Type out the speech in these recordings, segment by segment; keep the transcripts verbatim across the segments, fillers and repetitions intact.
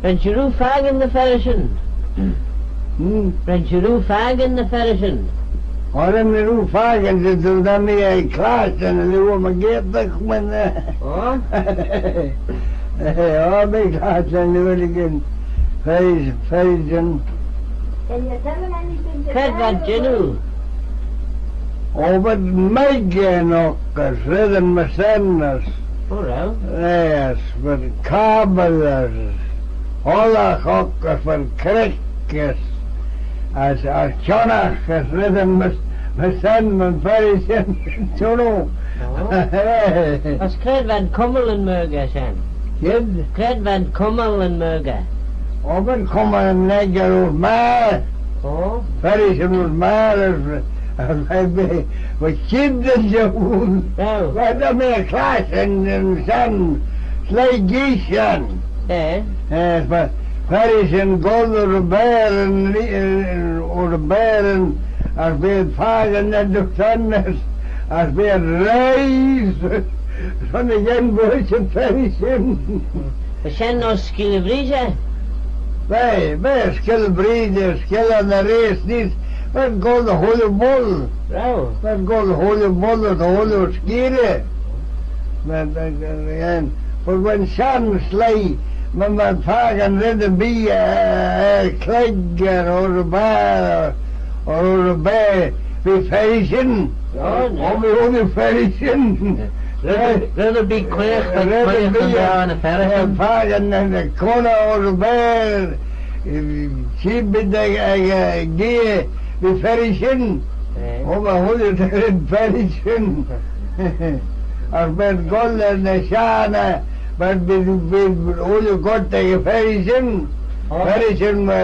Ren shiu rieau fakin ny ferrishyn? Hmm? Ren shiu rieau fakin ny ferrishyn? O, ren mee rieau fakin, dy, dy, dy, mee eh clashtyn, dy, dy, my geayrtagh, when, eh, O? eh, o, mee clashtyn, dy, dy, dy, ferrish-, ferrishyn. Can you tell them anything to Cre v'ad jannoo? O, v'ad meggey oc, as reddyn my shen, as O, row? Yes, v'ad cabbyl, as ollagh oc, as v'ad creck, as, as, as kionnagh, as reddyn my, my shen, myr ferrishyn, you know. O. As cre v'ad cummal yn myrgh shen? Kid? Cre v'ad cummal yn myrgh? O, v'ad cummal yn myrgh rood magh. O. Ferrishyn rood magh, as, as, as, va, va kid dy jannoo. Row? Va, va mee clashtyn, yn, yn shen, sleih geesh shen. Eh? Eh, va, ferrishyn goll er y baaryn, eh, er y baaryn, as v'ad fakin ny dooinney, as v'ad reih son y yen voish yn ferrishyn. Va shen ayns Skylley Breeze? Va, va, Skylley Breeze, Skylley ny reaghys neesht, v'ad goll dy chooilley boayl. Row? V'ad goll dy chooilley boayl, dy chooilley skeerey. Va, va, va, va, but va'n shenn sleih, my, my fakin red erbee, eh, eh, clegg, or, or y baarey, or, or y baarey, v'eh ferrishyn. O, no. O, v'eh, o, v'eh ferrishyn. Red, red erbee quaagh, red erbee, quaagh, eh, fakin, eh, eh, conney, or y baarey, eh, sheerbit ec, ec, eh, gee, v'eh ferrishyn. Eh. O, va ooilley red ferrishyn. As v'ad goll er ny shiarney, v'ad, v'ad, v'ad ooilley goll ec y ferrishyn. O. Ferrishyn, va,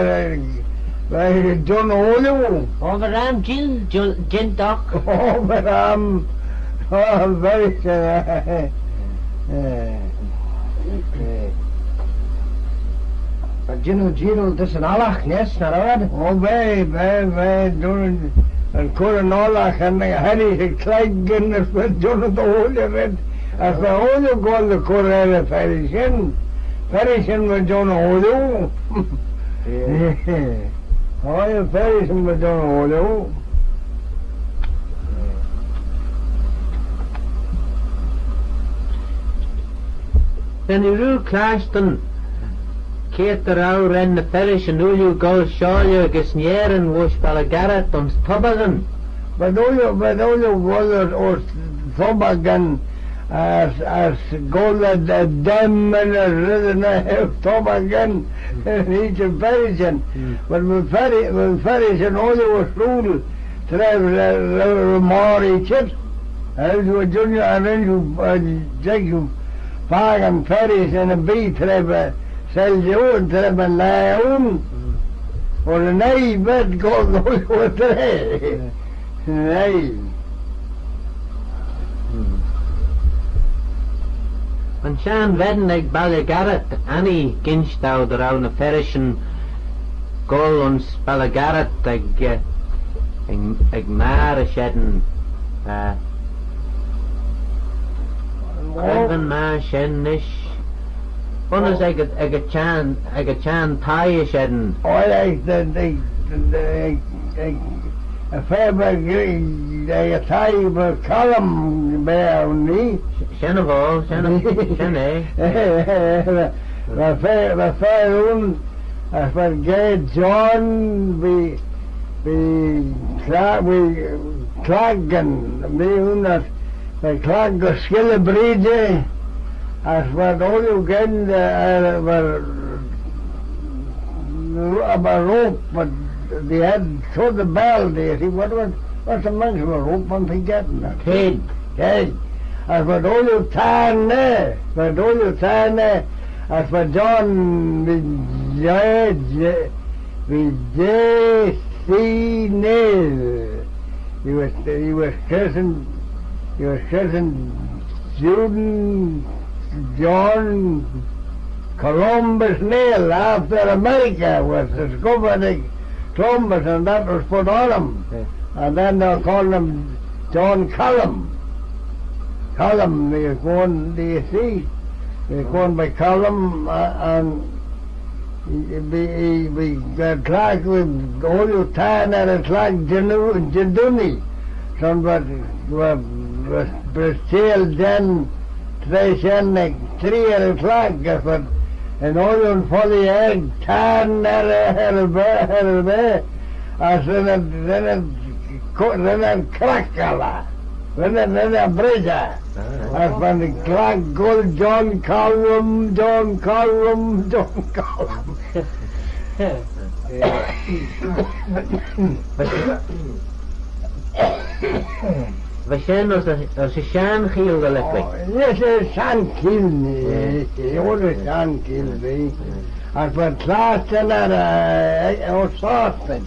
va jannoo ooilley. O, va ram jeant, jeant, jeant oc. O, va ram. O, ferrishyn. Eh, eh, eh. Va jannoo jeeaghyn dys yn ollagh neesht, nagh row ad? O, va, va, va, dooin, yn cur yn ollagh, yn, yn hennee, yn cleggan, as va jannoo dy ooilley red, as va ooilley goll dy chur er y ferrishyn. Ferrishyn va jannoo ooilley. Yeah. O, y ferrishyn va jannoo ooilley. Ren oo rieau clashtyn cre dy row ren ny ferrishyn ooilley goll shiaulley gys Nerin voish Ballagarrett ayns tobbaghyn? V'ad ooilley, v'ad ooilley goll ayns tobbaghyn, as, as goll er, er demmyn, as red, er ny tobbaghyn, er ny ferrishyn. Mm. But va ferri-, va ferrishyn ooilley er sooyl, tra, tra, tra, tra moghrey çheet. As va jannoo, as va, eh, jannoo fakin ferrishyn erbee tra va, eh, selg ayn, tra va laa ayn. Or yn oie v'ad goll, goll, goll, tra. Yn oie. Yn shenn ven ec Ballagarrett, Annie, ginsh dou dy row ny ferrishyn goll ayns Ballagarrett ec, eh, ec, ec magher y shen, eh, cre va'n magher shen nish? Bunnys ec, ec y çhenn, ec y çhenn thie y shen. Oh, ec, ec, ec, ec, ec, y fa va, ec y thie va Calum, va, nee? Shen y voayl, shen y, shen eh. Va, va fer, va fer ayn, as va ga John, v'eh, v'eh cla-, v'eh clagyn, v'eh ayn as v'eh clagyn gys Skylley Breeze, as v'ad ooilley geddyn, eh, va, va rope, but they had sort of belt there. See, what was, what's the meaning of a rope? I'm forgetting that. Keg. Keg. As v'ad ooilley tayrn, eh, v'ad ooilley tayrn, eh, as va John, v'eh, v'eh, v'eh J C Neil. He was, he was christened, he was christened Jude John Columbus Neil after America was discovered, eh, Columbus, and that was put on him. Yeah. And then they called him John Calum. Calum, they were going, do you see? V'eh coayl, v'eh Calum, a, and v'eh, v'eh, v'eh, eh, clagh, v'eh ooilley tayrn er y chlag jannoo-, jandoonee. Son v'ad, v'ad, v'ad, v'ad sheil jeant traa shen ec tree er y chlag, as v'ad yn ooilley yn follee aeg tayrn er, er, er, as ren ad, ren ad, co-, ren ad crack elley. Ren ad, ren ad bridjey. As va'n clag goll John Calum, John Calum, John Calum. Va shen ayns y, ayns y shenn cheeill dy lick. Oh, yes, y shenn cheeill, eh, eh, ayns y shenn cheeill, eh. As va'n clagh shen er, eh, eh, ayns Sostyn.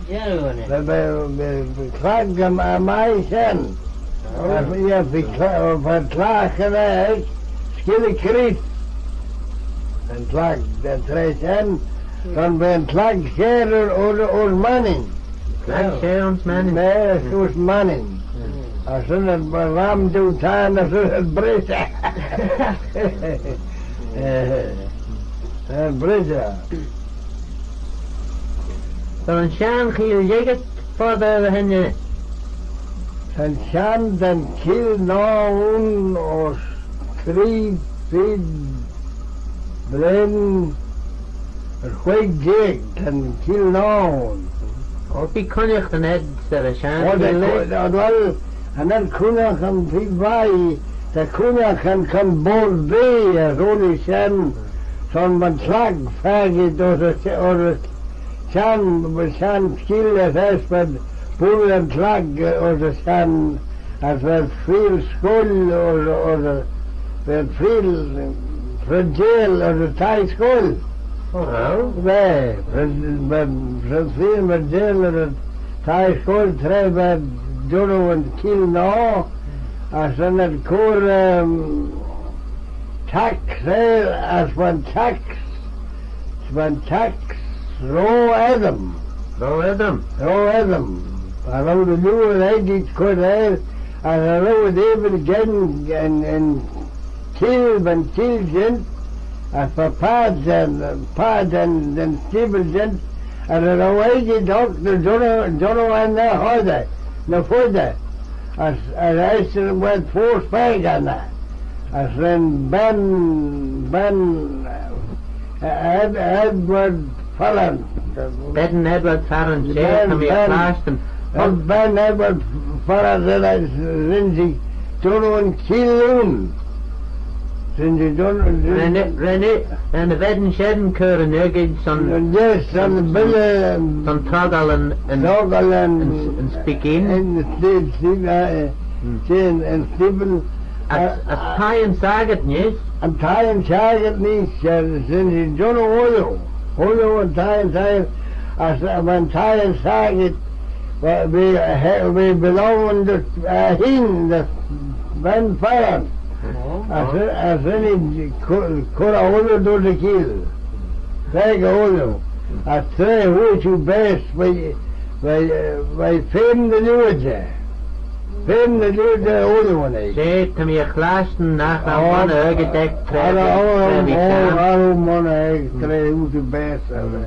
Va, va, va, va clag, um, er mie shen. As, yeah, va cla-, va clagh shen er Skylley Creek. Yn clag, da'n traa shen, son va'n clag share ayns, ayns, ayns Mannin. Clag share ayns Mannin. Yes, ayns Mannin. As shen ad ram jeu tayrn, as shen ad bridjey. Eh, eh, bridjey. Son yn shenn cheeill lhieggit, foddey dy henney. Son shenn da'n cheeill noa ayn ayns tree feed blein er hweg jeig, da'n cheeill noa ayn. O, bee cooinaghtyn ayd er y shenn cheeill. O, well, cha nel cooinaghtyn feer vie, ta cooinaghtyn cooin Board B, as ooilley shen, son va'n clag faagit ayns y, ayns y shenn, shenn skeeal, as eisht v'ad bwoalley yn clag ayns y shenn, as v'ad feayl scoill ayns, ayns y, v'ad feayl freijail ayns y thie scoill. O, wow. Va, v'ad, v'ad, v'ad feayl freijail ayns y thie scoill tra v'ad jannoo yn cheeill noa, as ren ad cur, um, tax, eh, as va'n tax, va'n tax ro eddym. Ro eddym. Ro eddym. Cha row dy liooar eck cur er, as cha row ad abyl jeant yn, yn cheeill, va'n cheeill jeant, as va paart, eh, paart da'n, da'n steeple jeant, as cha row eck oc dy jannoo, jannoo eh ny foddey, ny foddey. As, as eisht v'ad foast faagit eh. As ren ben, ben, eh, Ed-, Edward Farrant. Ben Edward Farrant, eh, ben, ta mee er clashtyn. Ben, ben Edward Farrant, ren, ren jee jannoo yn cheeill ayn. Ren jee jannoo, ren, ren, ren y ven shen cur yn argid son, yes, son, son, billey, son troggal yn, yn, troggal yn, yn, yn spikeen. Yn, yn, yn, eh, yn, yn steeple. As, as thieyn saggyrt neesht. Yn thieyn saggyrt neesht, eh, ren jee jannoo ooilley. Ooilley yn thieyn saggyrt, as, eh, va'n thieyn saggyrt, va, va, eh, va billey ayn dys, eh, hene, dys Ben Farrant. Oh. As, as ren eh cur, cur eh ooilley dys y cheeill. Faagit eh ooilley. As tra hooar shiu baase, va, va, va feme dy liooar jeh. Feme dy liooar jeh ooilley, eh. She, ta mee er clashtyn nagh row monney argid eck tra, oh, tra v'ee shenn. Oh, cha row monney eck tra hooar shiu baase, eh.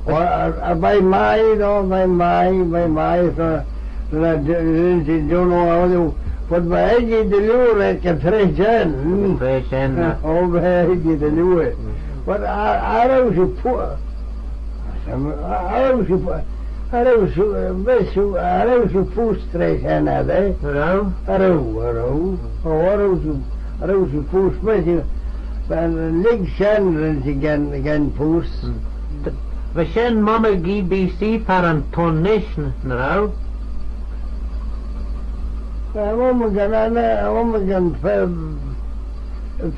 O, cha, cha veih mie, no, veih mie, veih mie, so, so ren, ren jee jannoo ooilley, but va eck dy liooar ec y traa shen. Traa shen, eh. O, va eck dy liooar. But cha, cha row shiu poo-, cha, cha row shiu poo-, cha row shiu, eh, va shiu, cha row shiu poost traa shen, eh? Cha row? Cha row, cha row. O, cha row shiu, cha row shiu poost, va shiu, va lurg shen ren jee gyn, gyn poost. Mm. Va shen mummig E B C Farrant t'ayn nish, n-, nagh row? Eh, mummig yn, eh, mummig yn fer,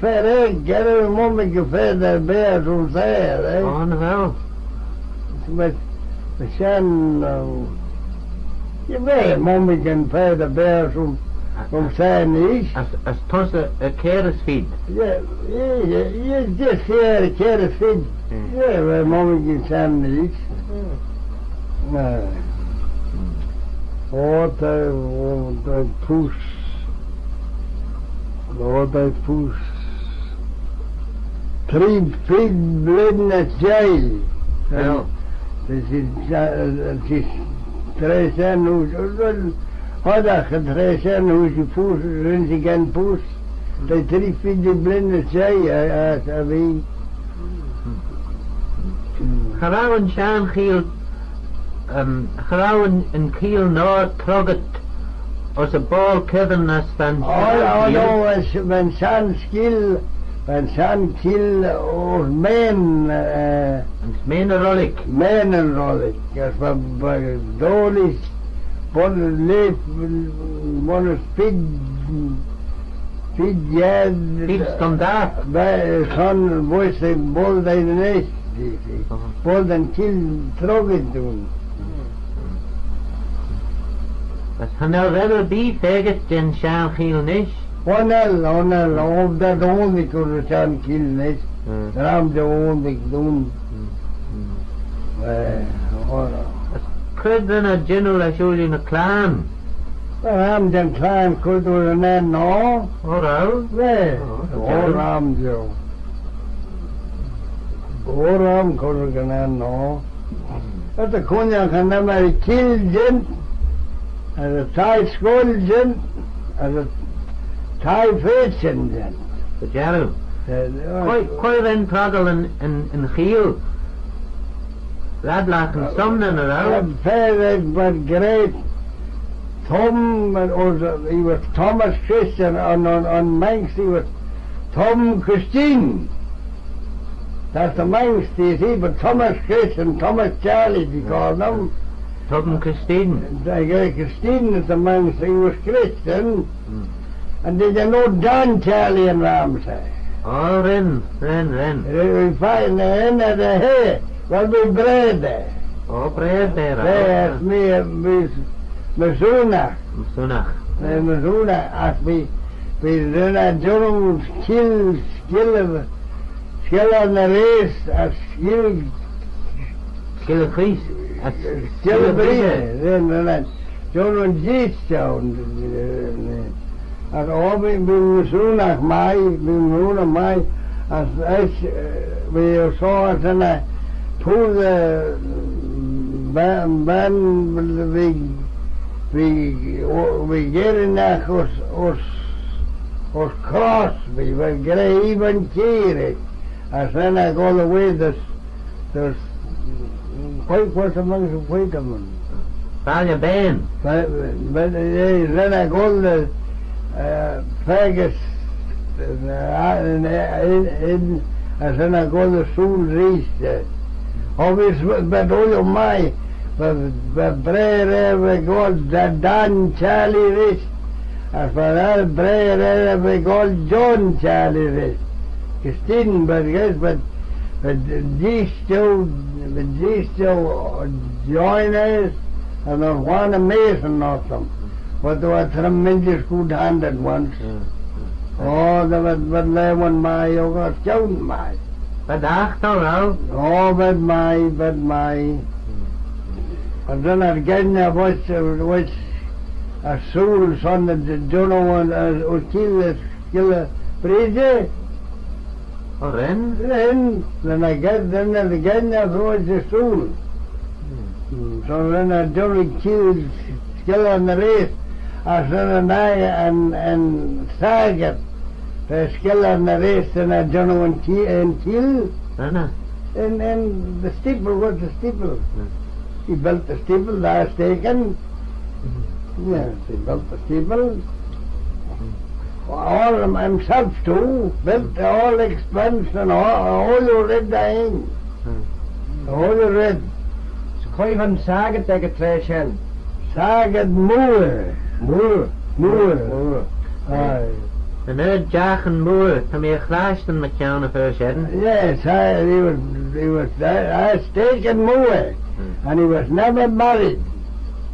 fer aeg, eh, mummig yn fer dy beaghey ayns y seyr, eh? O, nagh row? Va, va shen, eh, va mummig yn fer dy beaghey ayns, ayns y seyr nish. As, as tus y, y kiare as feed? Yeah, yeah, yeah, yeah, just, yeah, kiare as feed. Mm. Yeah, va mummig yn shenn neesht. Mm. Eh. Mm. O, ta, o, ta poost. O, ta poost. Tree feed blin as jay. Well. This is, uh, this is treish shen ooasht, well, hoddagh yn treish shen ooasht, foast, ren ee gyn foast. T'eh tree feed blin as jay, uh, uh, as v'ee. Cha row yn shenn cheeill, um, cha row yn, yn cheeill noa troggit ayns y boayl cheddin as va'n... Oh, oh, no, as va'n shenn skeeal, va'n shenn skeeal ayns Mean, eh, ayns Mean y Roillick. Mean y Roillick, as va, va Doaly, bun, le, bun as feed, feed, yeah. Feed stondart. Va, son, voish, boayl da'n eash. Aha. Boayl da'n cheeill troggit dooin. As cha nel red erbee faagit jeh'n shenn cheeill nish? Cha nel, cha nel, oh, t'ad ayn dy chur shenn cheeill nish. Hmm. Ram jeu ayn dy dooin. Hmm. Hmm. Eh, oh. As cre ren ad jannoo lesh ooilley ny claghyn? Ram jeh'n claghyn cur dooin yn enn, no? Oh, row? Eh, oh, ram jeu. Oh, ram cur dooin yn enn, no? As y chooinaghtyn, cha nel mie keeayll jeant, as y thie scoill jeant, as y thie pheaittin jeant. Dy jarroo. Eh, quoi, quoi ren troggal yn, yn, yn cheeill? Radlaghyn son, nagh row? Fer ec, v'ad gra Tom, or, he was Thomas Christian, and on, on Manx he was Tom Christine. That's the Manx, you see, but Thomas Christian, Thomas Charlie, they call them. Tom Christine. They go Christine is the Manx, he was Christian. Hmm. And did you know Don Charlie in Ramsey? Oh, ren, ren, ren. We find the end of the hay. Well, we braid there. Oh, braid there, right. There, me, me, me soonagh. Me soonagh. Me, me soonagh, as we, we ren ad jannoo skeeal, skeeal, skeeal er ny reayse, as skeeal, skeeal er y chreest, as skeeal er y breeshey. Ren, ren ad jannoo jees jeu, eh, as oh, bee, bee my soonagh mie, bee my soonagh mie, as eisht, eh, bee shoh as yn, eh, poosey, eh, ben, ben, bee, bee, oh, bee geddyn oc, oc, oc Crosby, bee gra even keerit, as ren eh goll away dys, dys, quite was amongst the Whiteman. Balley Bane. But, but, eh, ren eh goll, eh, faggys, eh, in, in, in, as ren eh goll ersooyl reesht, eh. Obviously, but, but ooilley mie, but, but braar eh va goll Da-, Dan Charlie reesht, as va braar eh va goll John Charlie reesht. Christine, but yes, but, but jees jeu, but jees jeu, uh, joiners, and there was one a mason or something. But they were tremendous good-handed ones. Mm, mm. Oh, they were, were laa one mie, oh, God, count mie. But after all. Oh, but mie, but mie. Mm, mm. And then again, I was, uh, was a soul son of the Juno and, uh, O'Keefe. Skeeal er y breeshey. Oh, ren? Ren, ren eh geddyn, ren eh geddyn eh roish ersooyl. Hmm. So ren eh jannoo keeill skeeal er ny reayse, as ren eh naigh yn, yn saggyrt, eh, skeeal er ny reayse, ren eh jannoo yn kee-, yn keeill. Ren eh? In, in the steeple, what's the steeple? Hmm. He built the steeple, that's taken. Yes, he built the steeple. All him-, himself too, built all expense and all, all you read the thing. Hmm. All you read. Quoi va'n saggyrt ec y traa shen? Saggyrt mooar. Mooar. Mooar. Mooar. Aye. Yn ard-jaghan mooar, ta mee clashtyn mychione y fer shen. Yes, I, he was, he was, uh, a staken mooar, hmm, and he was never married.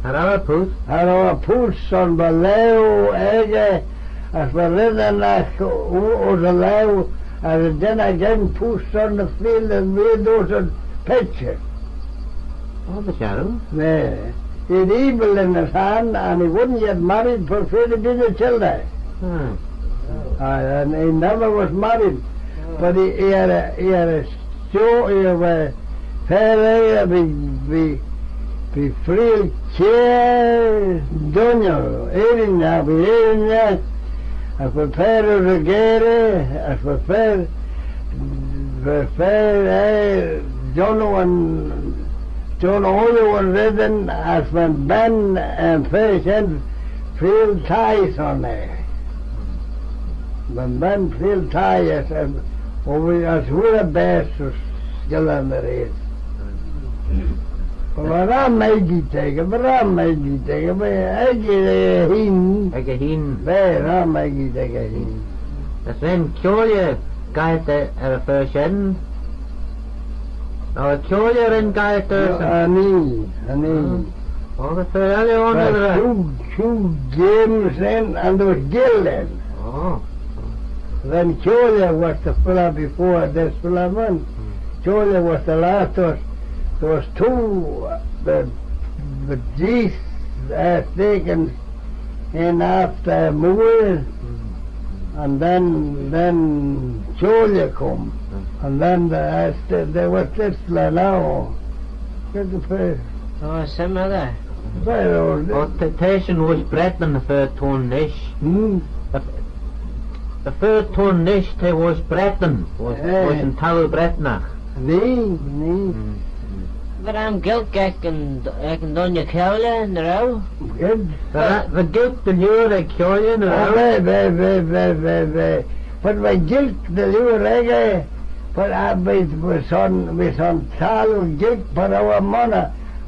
Cha row eh poost? Cha row eh poost, son va laue echey, as va red ennagh ayns y laue, as cha dennagh eh poost son dy feer, dy feer dooys yn pitcher. Oh, dy jarroo? Yeah. He had evil in his hand, and he wouldn't get married for fear of being a childer. Hmm. Uh, and he never was married. But he, he had a, he had a show, he had a fair area, big, big, big friel kiare dooinney, eirinagh, big eirinagh, as my fair ry ghearey, as my fair, my fair, eh, John Owen, John Owen reddyn, as my ben, eh, fair shen, friel thie son eh. Va'n ben friel thie as, as, as hooar eh baase as gylley ny reayrt. But va ram eigit echey, va ram eigit echey, va eigit echey hene. Echey hene. Va ram eigit echey hene. As ren Kiauley geiyrt er y fer shen. Nagh ren Kiauley ren geiyrt er? Cha nee, cha nee. Oh, the fer elley ayn. There were two, two games then, and there was Gael then. Oh. Then Kiauley was the fella before this fella won. Kiauley was the last. There was, there was two, uh, the, the Jees, uh, taken in after Moore, and then, then Kiauley come, and then the, uh, they were this fella now. Get the face. Oh, some other. Well, oh, t-, t'eshyn voish Bretnyn y fer t'ayn nish. Hmm? Y, y fer t'ayn nish, t'eh voish Bretnyn, voish, eh, voish yn thalloo Bretnagh. Nee, nee. Hmm. Va ram Gaelg ec yn, ec yn dooinney Kiauley, nagh row? Good. Va, va Gaelg dy liooar ec Kiauley, nagh row? Ah, va, va, va. But va Gaelg dy liooar echey, but, ah, va, va son, va son thalloo Gaelg, but our monney,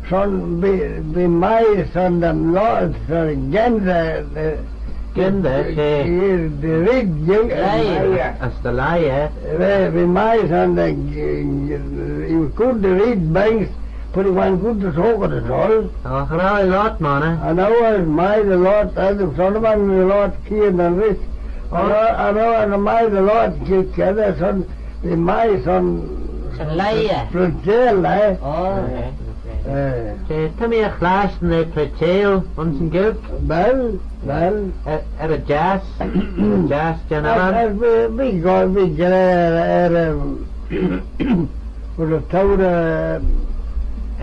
son, bee, bee mie son dy loayrt, son gyn dy, dy, gyn dy, dy, eh, dy reayrt, eh, as dy leih, eh. Eh, bee mie son dy, eh, you could read banks, but you weren't good to talk it at all. Oh, cha row eh loayrt monney. And I was mie dy loayrt, and son of them dy loayrt, Keane and Rich. Oh. And I, and I was mie dy loayrt, Keane, son, bee mie son, son leih, eh? Princeal, eh? Oh, eh, eh. Eh. Ta mee er chlashtyn eh Princeal ayns yn Ghaelg. Well, well. Er, er y jiass, er y jiass jeh'n Ellan. As, as bee, bee goll, bee goll er, er, um, for the town, uh,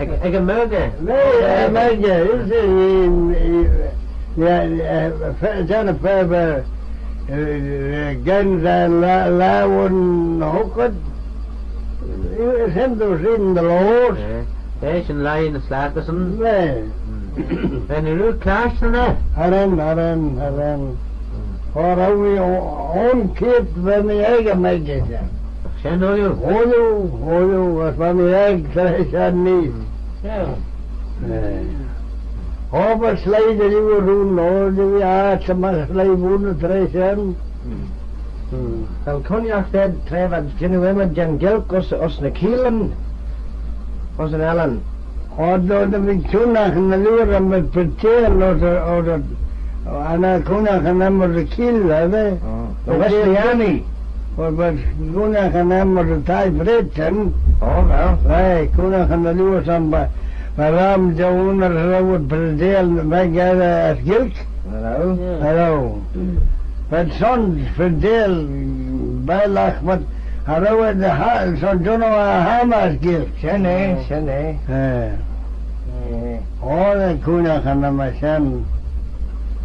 ec, ec y margey. No, ec y margey, is it, in, in, yeah, uh, fe-, Jennifer, uh, uh, Gens and La-, Lawan Hooker. He was him that was reading the laws. Yeah. T'eh shen leih ny slattysyn. Yeah. Mm. Ren oo clashtyn eh? Cha ren, cha ren, cha ren. Mm. Cha row mee o-, un cheayrt va mee ec y margey shen. Shen ooilley? Ooilley, ooilley, as va mee ec traa shen neesht. Mm. Yeah. Eh. Oh, va sleih dy liooar ayn, oh, liooar, ah, ta my sleih ayn traa shen. Hmm. Vel cooinaghtyn ayd tra v'ad jannoo ymmyd jeh'n Ghaelg ayns, ayns ny keeaylyn, ayns yn Ellan? Oh, dy, dy, va cooinaghtyn dy liooar aym ayns Princeal, ayns, ayns, cha nel cooinaghtyn aym ayns y cheeayll, eh? Oh. West Leaney. Oh, va cooinaghtyn aym ayns y thie Bhreeaney. Oh, well. Va cooinaghtyn dy liooar son, va, va ram jeh'n onnor ayns Princeal, va geddyn as Gaelg. Hello. Hello. But son, Princeal, Baarlagh, but cha row eh dy ha-, son John O'Hara as Gaelg. Shen eh, shen eh. Eh. Eh. Oh, va cooinaghtyn aym ayns shen.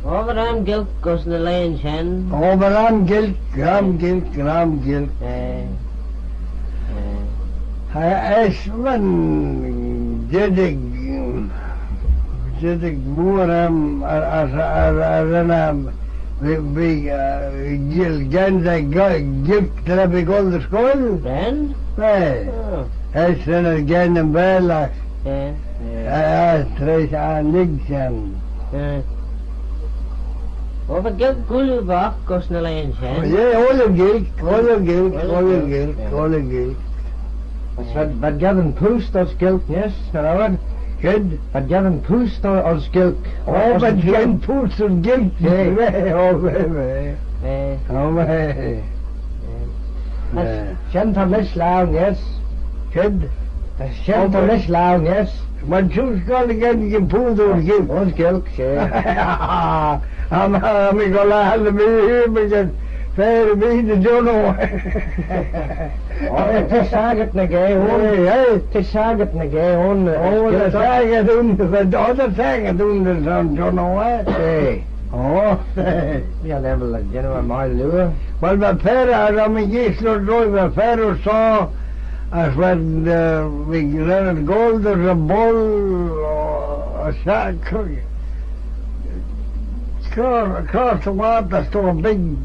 Oh, va ram Gaelg ayns ny laghyn shen. Oh, va ram Gaelg, ram Gaelg, ram Gaelg. Eh. Eh. Eisht va'n jiddick, jiddick mooar aym, as, as, as, as ren eh, bee, bee, eh, Gael-, Gaels ec Ga-, Gaelg tra bee goll dy scoill. Ren? Eh. Oh. Eisht ren eh geddyn yn Baarlagh. Eh. Eh, eh, traa, eh, lurg shen. Eh. Oh, va Gaelg cooilley boght ayns ny laghyn shen. Oh, yeah, ooilley Gaelg, ooilley Gaelg, ooilley Gaelg, ooilley Gaelg. As v'ad, v'ad geddyn poost ayns Gaelg neesht, nagh v'ad? Good. V'ad geddyn poost ayns Gaelg. Oh, v'ad geddyn poost ayns Gaelg. Yeah. Oh, va, va. Eh. Oh, va. Eh. Shen ta mish laue neesht. Good. Shen ta mish laue neesht. V'ad just goll geddyn poost ayns Gaelg. Ayns Gaelg, she. Cha, cha mee goll laue, mee, mee, Fer v'eh dy John O. Oh, ta saggyrt ny ghaa ayn. Hey, hey. Ta saggyrt ny ghaa ayn. Oh, ta saggyrt ayn, ta saggyrt ayn dy son John O, eh? Hey. Oh. Yeah, then we'll, you know, my lure. Well, my father, I don't mean, yes, Lord, Lord, my father saw as when, uh, we let it go, there's a bull, uh, a shark. Across, across the water, so a big,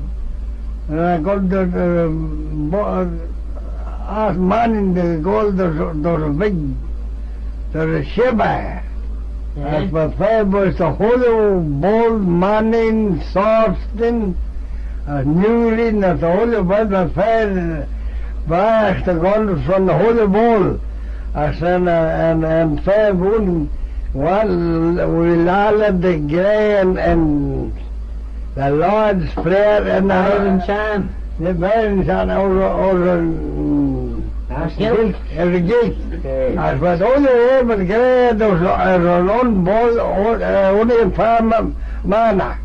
uh, gold, uh, bo-, uh, ass Manning the gold, there's, there's a big, there's a ship there. Yeah. As my father was the whole of Bold, Manning, Sawston, uh, Newry, and the whole of my father, back the gold from the whole of Bold. As and, uh, and, and fair wound, one, we landed the grain and the Lord's Prayer and the Iron Chan. The Iron Chan over, over, mm, That's Guilt. Over Guilt. Okay. As but only over grain, those are on ball, uh, only in farm, mana.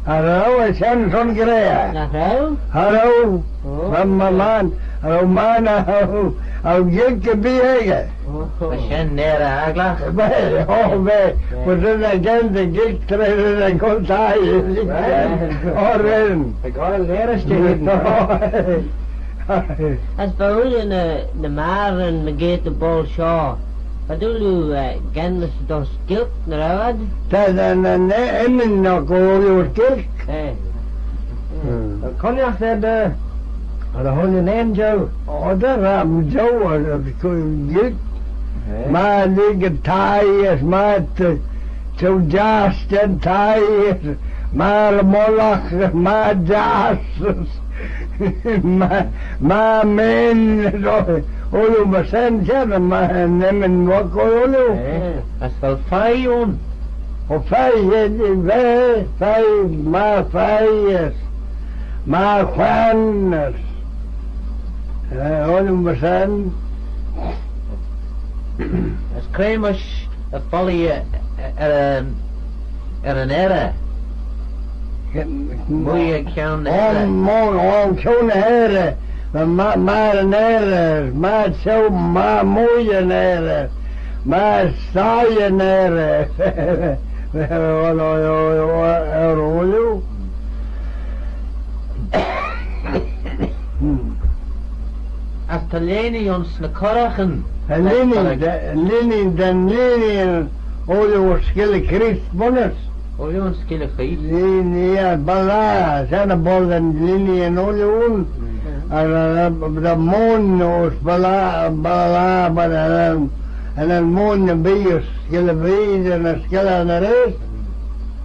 Cha row eh shenn son gra. Cha row? Cha row. Oh. Ram my man. Cha row man, cha row, cha row gick erbee echey. Oh. Ta shen nearey agglagh. Well, oh, well, but then again, the gick tray ren eh goll thie. Right. Or ren. T'eh goaill nearey shen. As va ooilley ny, ny magheryn mygeayrt y boayl shoh. V'ad ooilley, eh, genmys dys Guilt, nagh row ad? Ta, ta, ta, ta, imman ec ooilley Guilt. Eh. Hmm. Cooinaghtyn, eh, ta ooilley nane jeu. Oh, ta ram jeu, eh, Guilt. Eh. My lurg thie, as my t-, Jeu jiass jeh'n thie, my mullagh, my jiass, my, my men, ooilley my shen, shen, my, yn imman ec ooilley. Eh, as vel feiyr ayn? O feiyr, eh, eh, feiyr, my feiyr, my whain, eh, ooilley my shen. As cre mysh y follee er, er, er yn earrey? Mooie kione earrey. Ayn, ayn, ayn kione earrey. My, my, my yn earrey. My çheu, my mooie yn earrey. My sthie yn earrey. As ta lhieenee ayns ny corraghyn. Yn lhieenee, dy-, yn lhieenee, da'n lhieenee, ooilley Skylley Chreest bunnys. Ooilley Skylley Chreest. Lhieenee, eh, Ballaa, shen y boayl da'n lhieenee yn ooilley ayn. Mm. As, eh, dy moin ayns Ballaa, Ballaa, but, eh, and then moin erbee ayns Skylley Chreest, and then Skylley Chreest.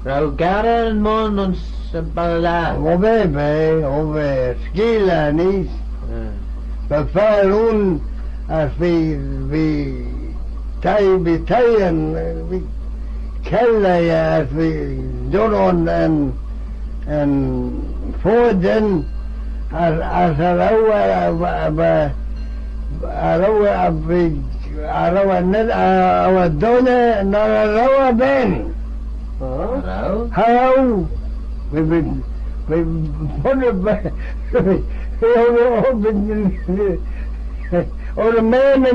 Row garrey yn moin ayns Ballaa? O va, va, o va, skeeal neesht. Mm. Va feiyr ayn, as v'eh, v'eh, thie, v'eh thie, and, v'eh killey, as v'eh dooin yn, yn, yn foddey, as, as cha row, eh, eh, eh, cha row, eh, eh, cha row, eh, nid, eh, eh, dooinney, nagh row eh ben. Huh? Cha row. Cha row. We, we, we put it back. We, we, we, we, we, we, we, we,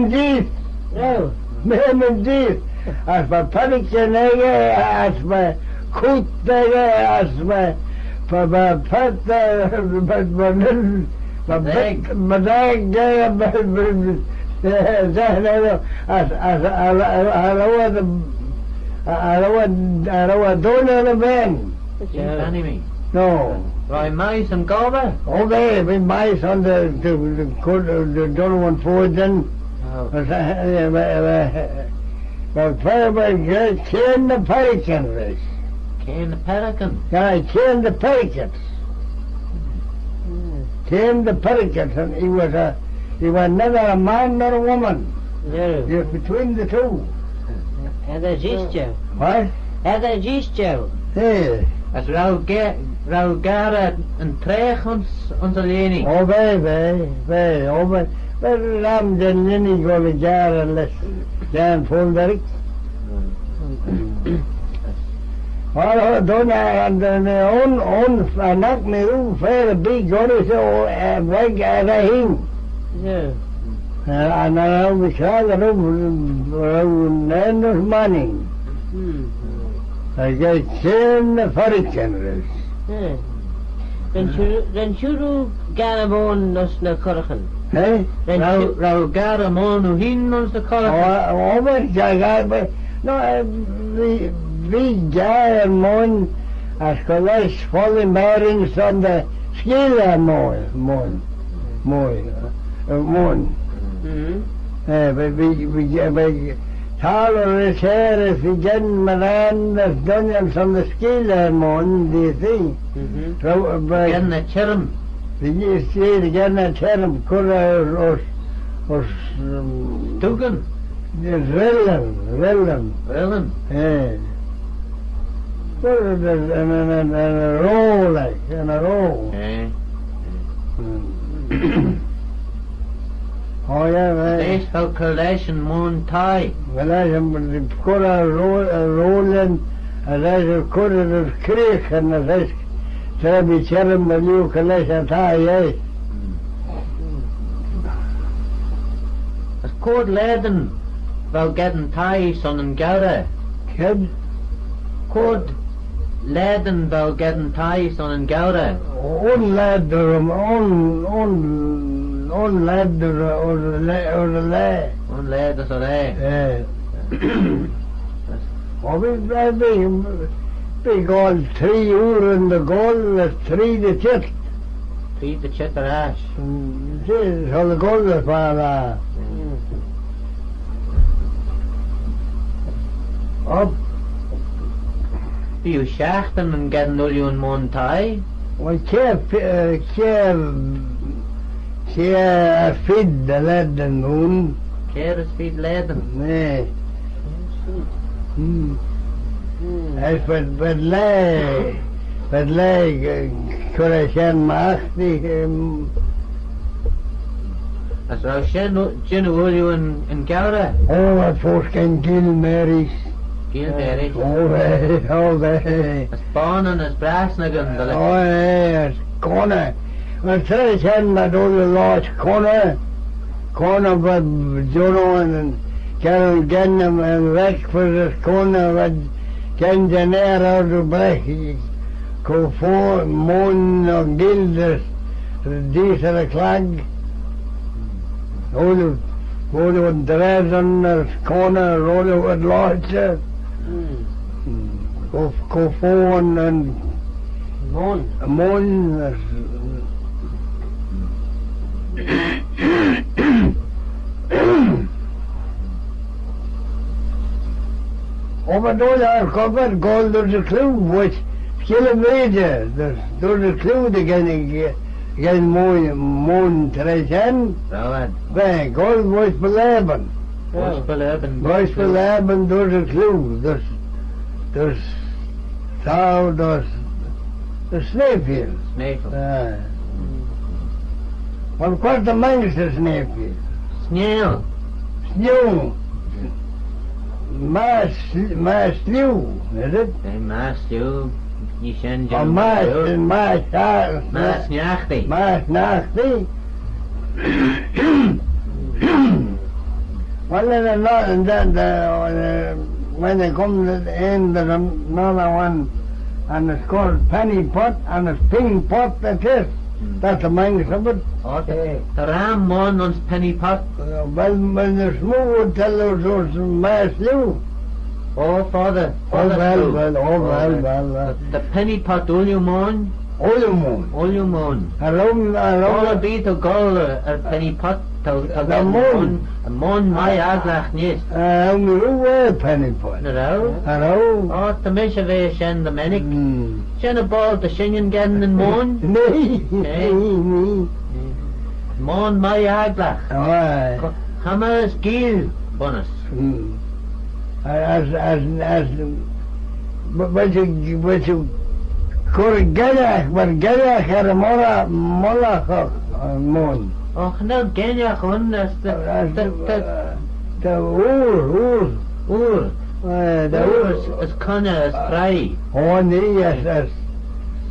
we, we, we, As my pharraghtyn echey, as my chooat echey, as my, my, my pheet, eh, my, my, my, my beg, my beg, eh, my, my, eh, eh, eh, as, as, as, as, as, as, as, as, as, as, Chief Enemy. No. Roie mice yn gobber? O va, va mice ayns y, y, y, y, y, Donovan Ford then. Oh. But, uh, uh, uh, uh, but, but, but, uh, Keane the Pelican, right? Keane the Pelican? Yeah, Keane the Pelican. Hmm. Keane the Pelican, and he was a, he was neither a man nor a woman. No. He was between the two. Eddyr jees jeu. What? Eddyr jees jeu. Eh. As row ga-, row garey yn traagh ayns, ayns y lhieenee? O va, va, va, o va. Va ram jeh'n lhieenee goll y garey lesh Jan Folderik. Well, dooin eh, and then eh, un, un, and knock me roo fair a big goddess oh, eh, wag eh, eh, him. Yeah. Eh, and then I'll be crying roo, roo, end of morning. Hmm. I get ten the furniture. Yeah. Ren shiu, ren shiu roo garey moan ayns ny curraghyn? Eh? Ren shiu roo garey moan oo hene ayns ny curraghyn? Oh, oh, but, yeah, yeah, but, no, eh, we, we garey moan as cur lesh folly marins on the scale moan, moan, moan, eh, moan. Mm-hmm. Eh, but we, we, we, Tyler is here, if we get him around, there's dungeons on the scale moan, do you see? Mm-hmm. So, uh, but Getting a chirm. Did you see it again? That term, cur, uh, or, or, um, Tugan. Rillin, rillin. Rillin. Eh. Well, in, in, in, in a row, like, in a row. Eh. Mm. Oh, yeah, right. Lesh vel cur lesh yn moan thie? Well, I am cur a row, a row, and as I cur it as creek, and as I Tra bee çhirrym dy liooar lesh y thie, eh? As cooid laadyn vel geddyn thie son yn geurey? Kied? Cooid laadyn vel geddyn thie son yn geurey? Un laad dy reddyn, un, un, un laad dy re-, or y laa, or y laa. Un laad as y laa. Eh. Oh, bee, bee, bee, bee goll tree ooryn dy gholl, as tree dy çheet. Tree dy çheet er ash. Mm, she, shoh dy gholl as far, ah. Mm. Oh. Bee oo shiaghtin geddyn ooilley yn moan thie? Well, kiare, eh, kiare, kiare as feed dy laad yn moan. Kiare as feed laadyn? Eh. Mm. Mm. As v'ad, v'ad laa, v'ad laa, eh, cur eh shen magh, dy, ehm. As row shen, jannoo ooilley yn, yn geurey? Oh, v'ad foast geddyn Gael marish. Gael marish. Oh, eh, oh, eh. As bonnyn as brasnagyn dy liooar. Oh, eh, as corney. Well, tra shen v'ad ooilley loayrt corney. Corney v'ad, you know, and, and geddyn, geddyn, um, um, breakfast as corney v'ad geddyn dinner out of breakfast. Cur fo, moan, no, Gael, deese er y chlag. Ooilley, ooilley yn dreddan as corney, ooilley v'ad loayrt. Mm. Mm. Cur, cur fo yn, yn moan. Moan. Oh, but no, they're covered, goll dooys y clieau, which, s'gilly v'eh, dooys, dooys y clieau dy geddyn, geddyn moan, moan tra shen. Right. Beh, goll voish by Laban. Voish by Laban. Voish by Laban, dooys y clieau, dooys, dooys, thou, dooys, dooys Snaeffield. Snaeffield. Aye. Well, what the Manx is Snaeffield? Snail. Sneeau. Mass, Mass Liu, is it? Eh, Mass Liu. Ny shen. Oh, Mass, Mass, ah, Mass Niaghtee. Mass Niaghtee. Well, then, another, and then, uh, when they come to the end, there's another one, and it's called Penny Pot, and it's Ping Pot, that is. Mm. That's the Manx of it. Oh, ta, ta ram moan ayns Penny Pot. Uh, well, well, there's more would tell those, those Mass Liu. Oh, Father, oh, Father well, Liu. Well, oh, oh, well, well, well. The, the Penny Pot, ooilley moan. Ooilley moan. Ooilley moan. Cha row, cha row. Ooilley bee t'ou goll er, er Penny Pot, t'ou, t'ou geddyn moan. Moan mie agglagh neesht. Eh, cha row mee er Penny Pot. Nagh row? Cha row. Oh, ta mish er ve shen dy mennick. Mm. Shen y boayl ta shin geddyn yn moan? Nee. Nee. Nee, nee. Moan mie agglagh. Aye. Cha mie as Gael bunnys. Mm. As, as, as, but, but you, but you cur gennagh, but gennagh er y molla, molla, uh, moan. Och, nagh gennagh un, as the, as the, the, the, the oor, oor. Oor. Eh, dy ur as, as conney as traie. O, nee, as, as,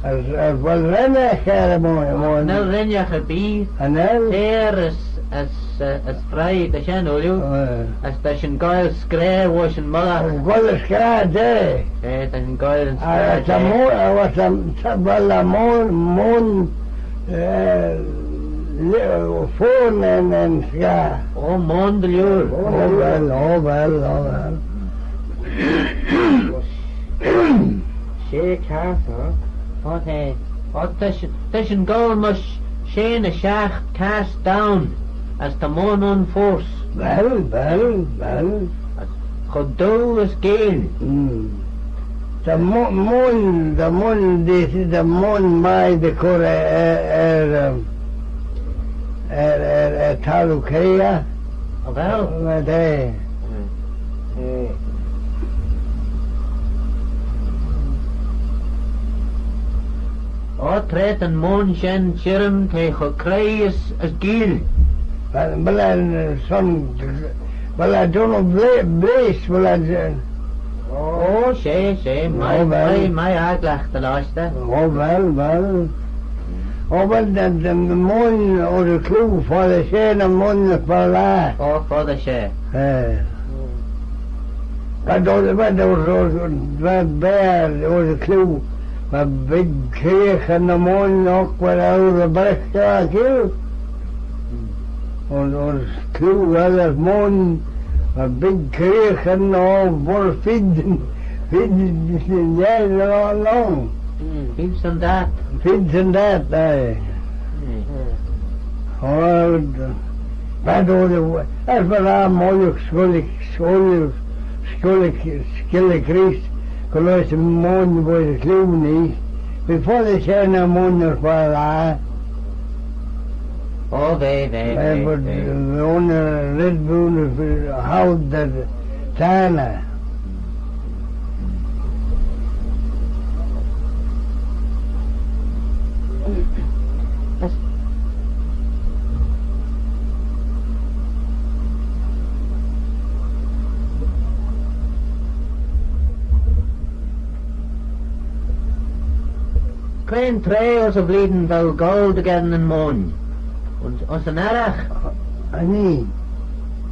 as, as, well, ren eh er y mor, mor. Nel ren eh erbee. Cha nel. T'er as, as, eh, as traie, ta shen, ooilley. Eh. As ta shin goaill scraa, woish yn mullagh. Goaill scraa, da. Eh, ta shin goaill yn scraa, da. Ah, ta mo-, eh, was, um, ta, well, ta mo-, mo-, eh, li-, fo yn, yn scraa. O, mo'n dy liooar. O, well, o, well, o, well. She cass, eh? O, ta. O, ta shin, ta shin goll mysh shey ny shiaght cass donn, as ta mo'n un force. Well, well, well. As cho doo as geayl. Mm. Ta mo-, mo'n, ta mo'n, ta mo'n mie dy chur er, er, er, um, er, er, er thalloo creoi. O, well. Well, eh. Mm. Eh. O, tra ta'n mo'n shen çhirrym, t'eh cho creoi as, as geayl. Well, well, eh, son, well, I don't know, bla-, blaze, well, I, eh. O, she, she, mie, well, mie, mie agglagh dy lostey. O, well, well. O, well, the, the, the moon or the clou, foddey she ny moon ny foddey. O, foddey she. Eh. But or, but or, or, but bear or the clou, but big creoghyn ny moon, oc, what out the breath, Ayns, ayns clieau elley moon, y big creoghyn, oh, bur feed, feed, yeah, no, no. Mm. Feed son dat. Feed son dat, aye. Mm. Oh, bad oil, as well, I'm all scully, scully, scully, scully crease, colour moon was clean, before they say no moon was for that. Oh, va, va, va, va, but va. On the red moon, how the Tana. Cre'n traa ayns y vlein vel goll dy gheddyn yn moon? Ayns, ayns yn arragh? Anee.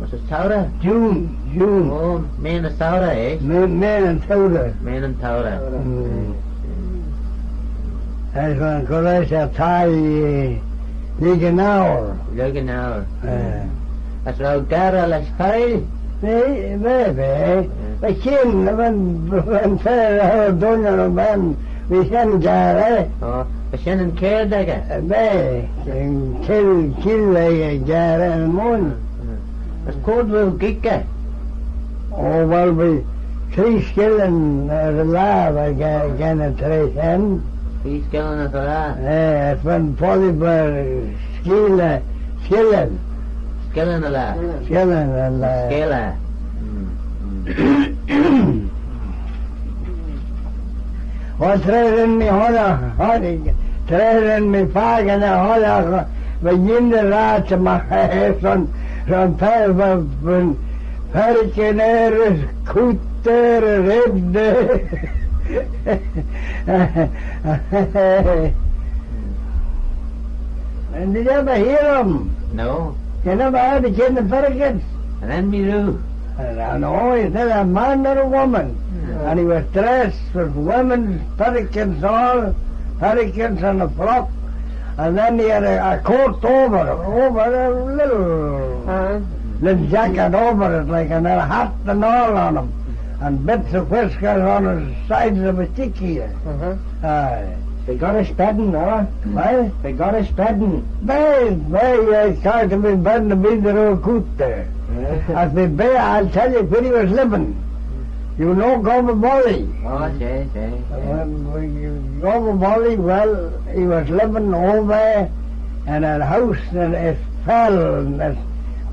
Ayns y Sourey? June, June. Oh, May ny Sourey, eh? May, May ny Sourey. May ny Sourey. Mm. As va'n college er thie, eh, lurg yn hour. Lurg yn hour. Eh. As row garey lesh feiyl? Va, va, va. Mm. Va shen, va'n, va'n fer, eh, dooinney, va'n, va shen garey. Oh, va shen yn keyrt echey? Eh, va, yn kill, kill echey garey yn moon. Mm, mm. As cooid vel geeck eh? Oh, well, va three skillin, eh, er y laa, va ga-, gyn y traa shen. Three skillin er y laa? Eh, as va'n foddey va skillin, skillin. Skillin y laa. Skillin y laa. Skillin. Mm, mm. O, tra ren mee honnick, honnick, tra ren mee fakin honnick, va yindee raa ta my son, son fer, fer, fer, ferkin er, cooid er, red er. And did you ever hear him? No. You never heard the kid in the Fergus? And then me do. And I know he's not a man nor a woman. Hmm. And he was dressed with women's petticoats all, petticoats and a frock. And then he had a, a coat over, over a little, uh-huh, little jacket over it, like, and had a hat and all on him. And bits of whiskers on his sides of his cheek here. Uh-huh. Aye. They got his bedding, huh? What? They got his bedding. They, they, uh, tried to be bedding to be the old coot there. Yeah. As they bear, I'll tell you where he was living. You know Gobble Molly? Oh, yes, yes, yes. Uh, you, Gobble Molly, well, he was living over in a house in a fell, and that's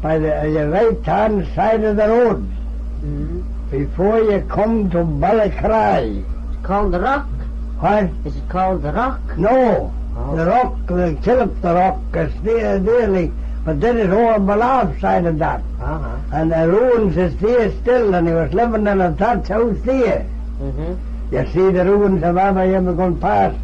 by the, the right hand side of the road. Mm-hmm. Before you come to Ballycry. It's called the Rock? What? Is it called the Rock? No. Oh. The Rock, they kill up the Rock. It's there, there, like, But that is all my life's side of that. Uh-huh. And the ruins is there still, and he was living in a thatched house there. Mm-hmm. You see the ruins of Abraham going past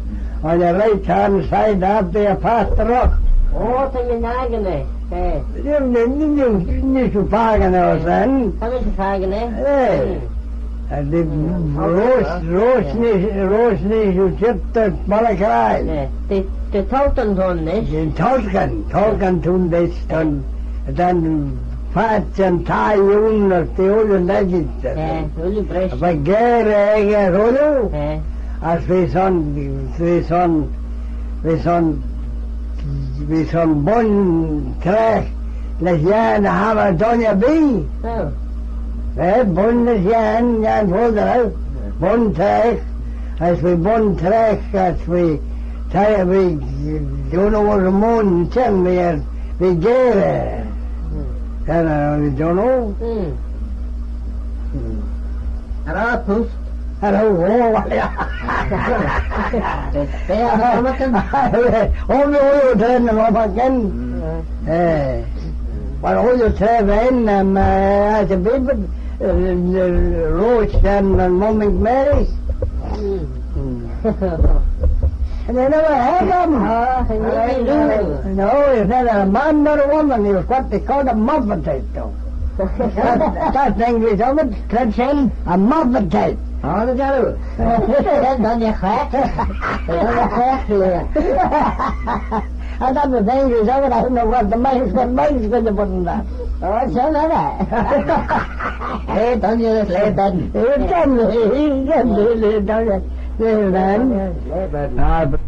on your right hand side after you pass the rock. Oh, to you nagging eh? Eh. You, you, you, you, you should bargain or something. How is the bargain eh? Eh. Mm. And the Rosh, Rosh Nish, Rosh Nish, you chip the Malachai. Eh. The, the Tolkien one, eh? The Tolkien, Tolkien tune this, done. Then fat and tie you as the old legend. Eh, only brush. But gare, eh, royal. Eh. As we son, we son, we son, we son bun trek, les yan have a donya be. Oh. Eh, bun les yan, yan folder out. Bun trek, as we bun trek, as we tie, we, you know what a moon, ten, we are, we gare. Can I, don't know. Hmm. Hmm. Hello, Poof. Hello, oh, yeah. Just there, Ramakan. Oh, no, you turn the Ramakan. Hmm. Eh. Well, all you say then, um, uh, as a people, uh, the roast and, and Mummy Mary. Hmm. Hmm. And they never had them. Ah, they never do. No, it's not a man nor a woman. It was what they called a muffin type, though. That's, that's the English of it. That's him, a muffin type. Oh, the devil. That's on your crack. That's on your crack, yeah. I thought the English of it, I don't know what the mice, what mice could have put in that. Oh, so that. Hey, don't you just lay bed? He done, he done, he done. Lay bed. Ah, but